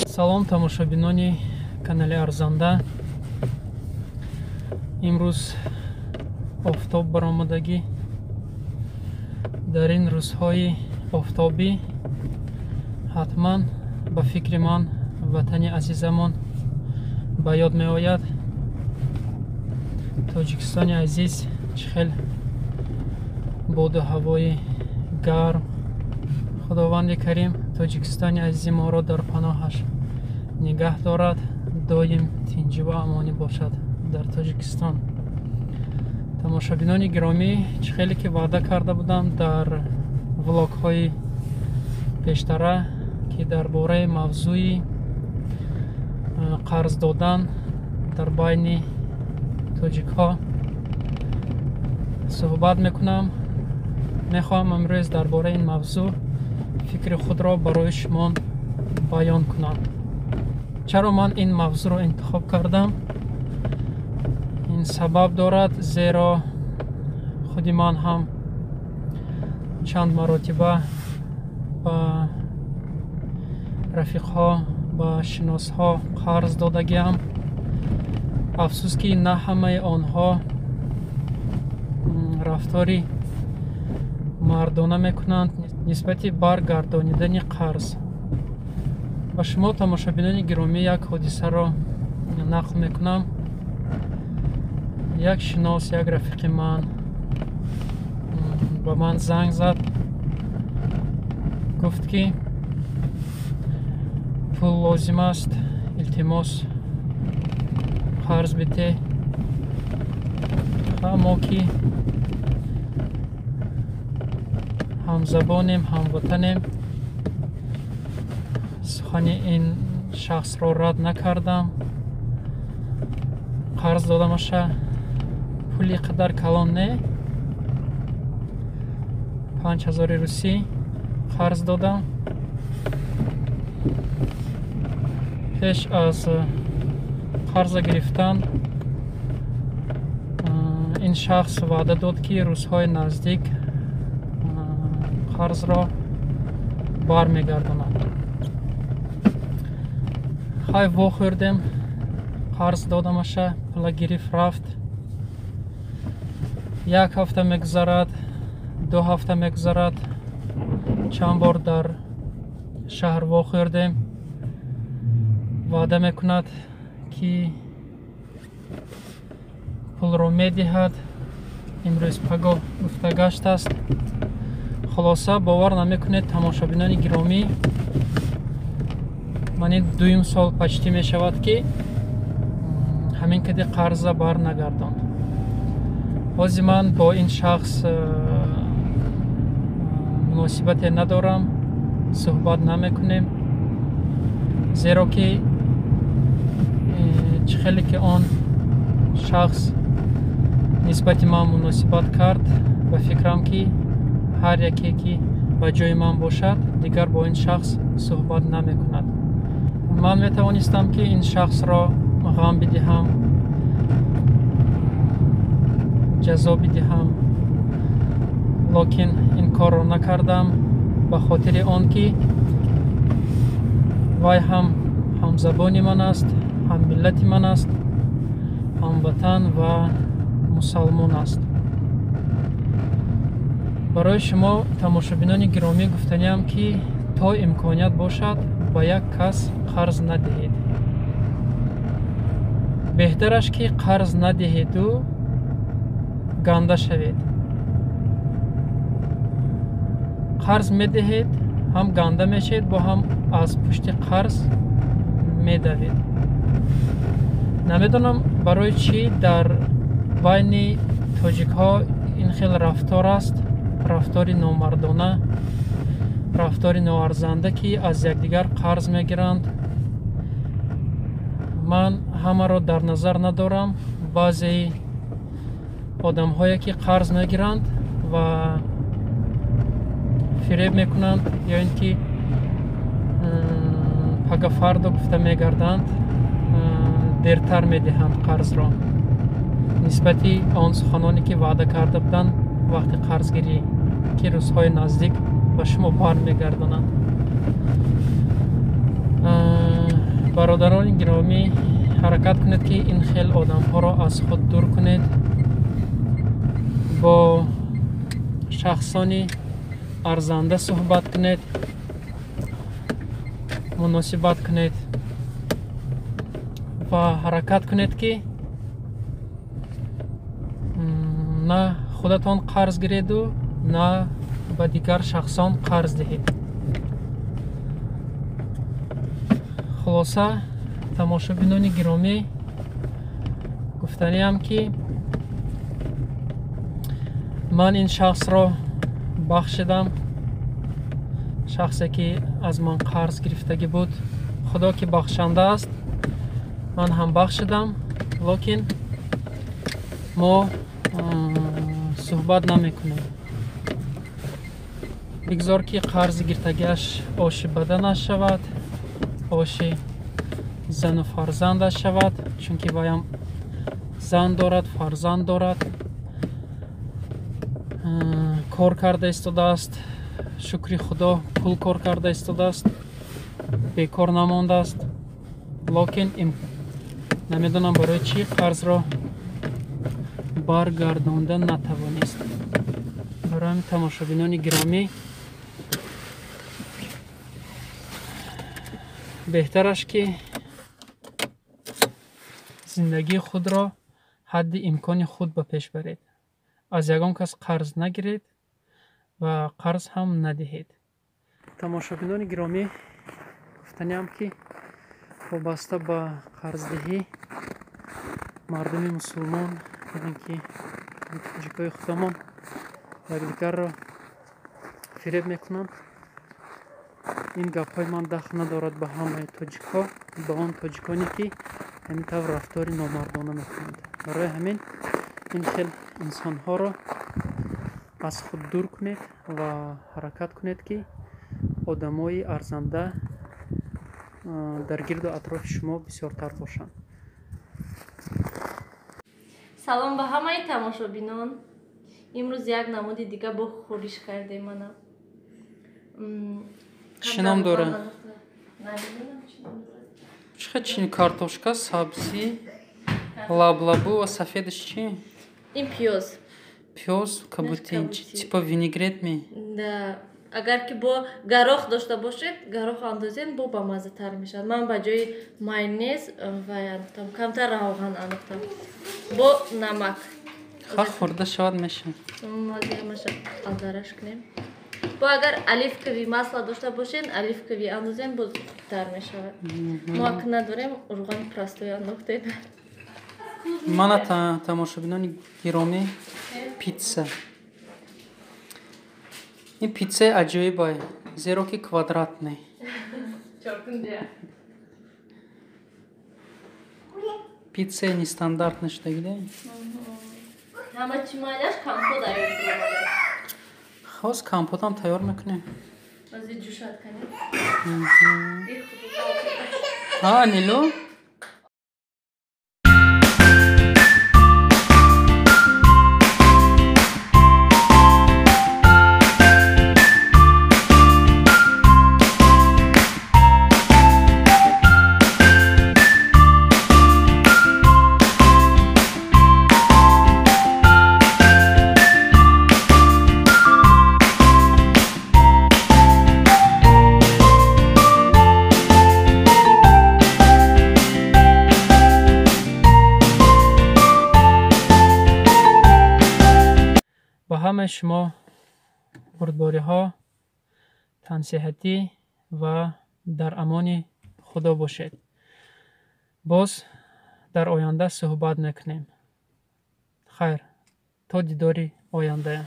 Салом тамошобинони канали Арзанда. Имрӯз офтоб баромадагӣ. Дар ин рӯзҳои офтобӣ ҳатман ба фикри ман ватани азизамон ба ёд меояд. Тоҷикистони азиз чӣ хел боду ҳавои гарм. Худованди карим Тоҷикистони азизи моро дар паноҳаш нигаҳ дорад, доим тинҷиву амонӣ бошад дар Тоҷикистон. Тамошобинони гиромӣ, чӣ хеле ки ваъда карда будам дар влогҳои пештара, ки дар бораи мавзӯи қарз додан дар байни тоҷикҳо суҳбат мекунам. Мехоҳам имрӯз дар бораи ин мавзӯъ фикри худро барои шумо баён кунам. Чаро ман ин мавзӯъро интихоб кардам? Ин сабаб дорад, зеро худи ман ҳам чанд маротиба ба рафиқҳо, ба шиносҳо қарз додагиам. Афсӯс, ки на ҳамаи онҳо рафтори мардона мекунанд нисбати баргардонидани қарз. Ба шумо тамошобинони гиромӣ як ҳодисаро нақл мекунам. Як шинос, як рафиқи ман ба ман занг зад, гуфт, ки пул лозим аст, илтимос, қарз бите. Мо ки ҳамзабонем, ҳамватанем, сухани ин шахсро рад накардам, қарз додамаша. Пули қадар калон не, 5000 русӣ қарз додам. Пеш аз қарза гирифтан ин шахс ваъда дод, ки рӯзҳои наздик қарзро бармегардонад. Хай, вохӯрдем, қарз додамаша, пула гирифт, рафт. Як ҳафта мегузарад, 2 ҳафта мегузарад, чанд бор дар шаҳр вохӯрдем. Ваъда мекунад, ки пулро медиҳад, имрӯз пагоҳ гуфта гаштааст. Хулоса, бовар намекунед, тамошобинони гиромӣ, ман ин дуюм сол почти мешавад, ки ҳамин кади қарза бар нагардонд. Ҳозир ман бо ин шахс муносибате надорам, суҳбат намекунем, зеро ки чӣ хеле ки он шахс нисбати ман муносибат кард, ба фикрам, ки ҳар яке ки ба ҷои ман бошад, дигар бо ин шахс суҳбат намекунад. Ман метавонистам, ки ин шахсро ғам бидиҳам, ҷазо бидиҳам, локин ин корро накардам, ба хотири он ки вай ҳам ҳамзабони ман аст, ҳам миллати ман аст, ҳамватан ва мусалмон аст. Барои шумо тамошобинони гиромӣ гуфтаниам, ки то имконият бошад, ба як кас қарз надиҳед. Беҳтараш, ки қарз надиҳеду ганда шавед. Қарз медиҳед, ҳам ганда мешавед, бо ҳам аз пушти қарз медавед. Намедонам, барои чӣ дар байни тоҷикҳо ин хел рафтор аст, рафтори номардона, рафтори ноарзанда, ки аз якдигар қарз мегиранд. Ман ҳамаро дар назар надорам. Баъзеи одамҳое ки қарз мегиранд ва фиреб мекунанд, ё ин ки пага фардо гуфта мегарданд, дертар медиҳанд қарзро нисбати он суханоне, ки ваъда карда буданд вақти қарзгирӣ, ки рӯзҳои наздик ба шумо бармегардонанд. Бародарони гиромӣ, ҳаракат кунед, ки ин хел одамҳоро аз худ дур кунед. Бо шахсони арзанда суҳбат кунед, муносибат кунед ва ҳаракат кунед, ки на худатон қарз гиреду, на ба дигар шахсон қарз диҳед. Хулоса, тамошобинони гиромӣ, гуфтаниам, ки ман ин шахсро бахшидам, шахсе ки аз ман қарз гирифтагӣ буд. Худо ки бахшанда аст, ман ҳам бахшидам, лекин мо суҳбат намекунем. Бигзор, ки қарзи гирифтагиаш оши баданаш шавад, оши зану фарзандаш шавад, чунки ваям зан дорад, фарзанд дорад, кор карда истодааст. Шукри Худо, пул кор карда истодааст, бекор намондааст. Лекин намедонам, барои чӣ қарзро баргардонда натавонист. Барои ҳамин, тамошобинони гиромӣ, беҳтараш, ки зиндагии худро ҳадди имкони худ ба пеш баред, аз ягон кас қарз нагиред ва қарз ҳам надиҳед. Тамошобинони гиромӣ, гуфтаниам, ки вобаста ба қарздиҳӣ мардуми мусулмон, яъне ки тоҷикои худамон, якдигарро фиреб мекунанд. Ин гапҳои ман дахл надорад ба ҳамаи тоҷикҳо, ба он тоҷиконе, ки ҳамин тавр рафтори номардона мекунанд. Барои ҳамин ин хел инсонҳоро аз худ дур кунед ва ҳаракат кунед, ки одамои арзанда дар гирду атрофи шумо бисёртар бошанд. Салом ба ҳамаи тамошобинон. Имрӯз як намуди дига бо хӯриш кардем мана. Чӣ ном дора? Намедонам, чӣ ном дорад. Чӣ чи? Картошка, сабзӣ, лаблабу ва сафедаш чӣ? Ин пиёз. Пиёз, кабутин, типа винегрет ми? Да, агар ки бо гарох дошта бошед, гарох андозед, бо бамаззатар мешавад. Ман ба ҷои майонез вай андохтам, камтар равған андохтам, бо намак. Ха, хӯрда шавад, мешавад. Ҳамаша алдараш кунем. Бо агар оливковый масло дошта бошед, оливковый андозем, боз хубтар мешавад. Мо ак надорем, руғани простой андохтем. Мана, тамошобинони гиромӣ, питса. Ин питсаи аҷоибай, зеро ки квадратный. Питсаи нестандартный шудагида. Ҳама чӣ майлаш, компот аюр. Хоз компотам тайёр мекунем. Ози ҷӯшад канем. Ҳа, Нилу. Ба ҳамаи шумо бурдбориҳо, тансиҳатӣ ва дар амони Худо бошед. Боз дар оянда суҳбат мекунем. Хайр, то дидори оянда.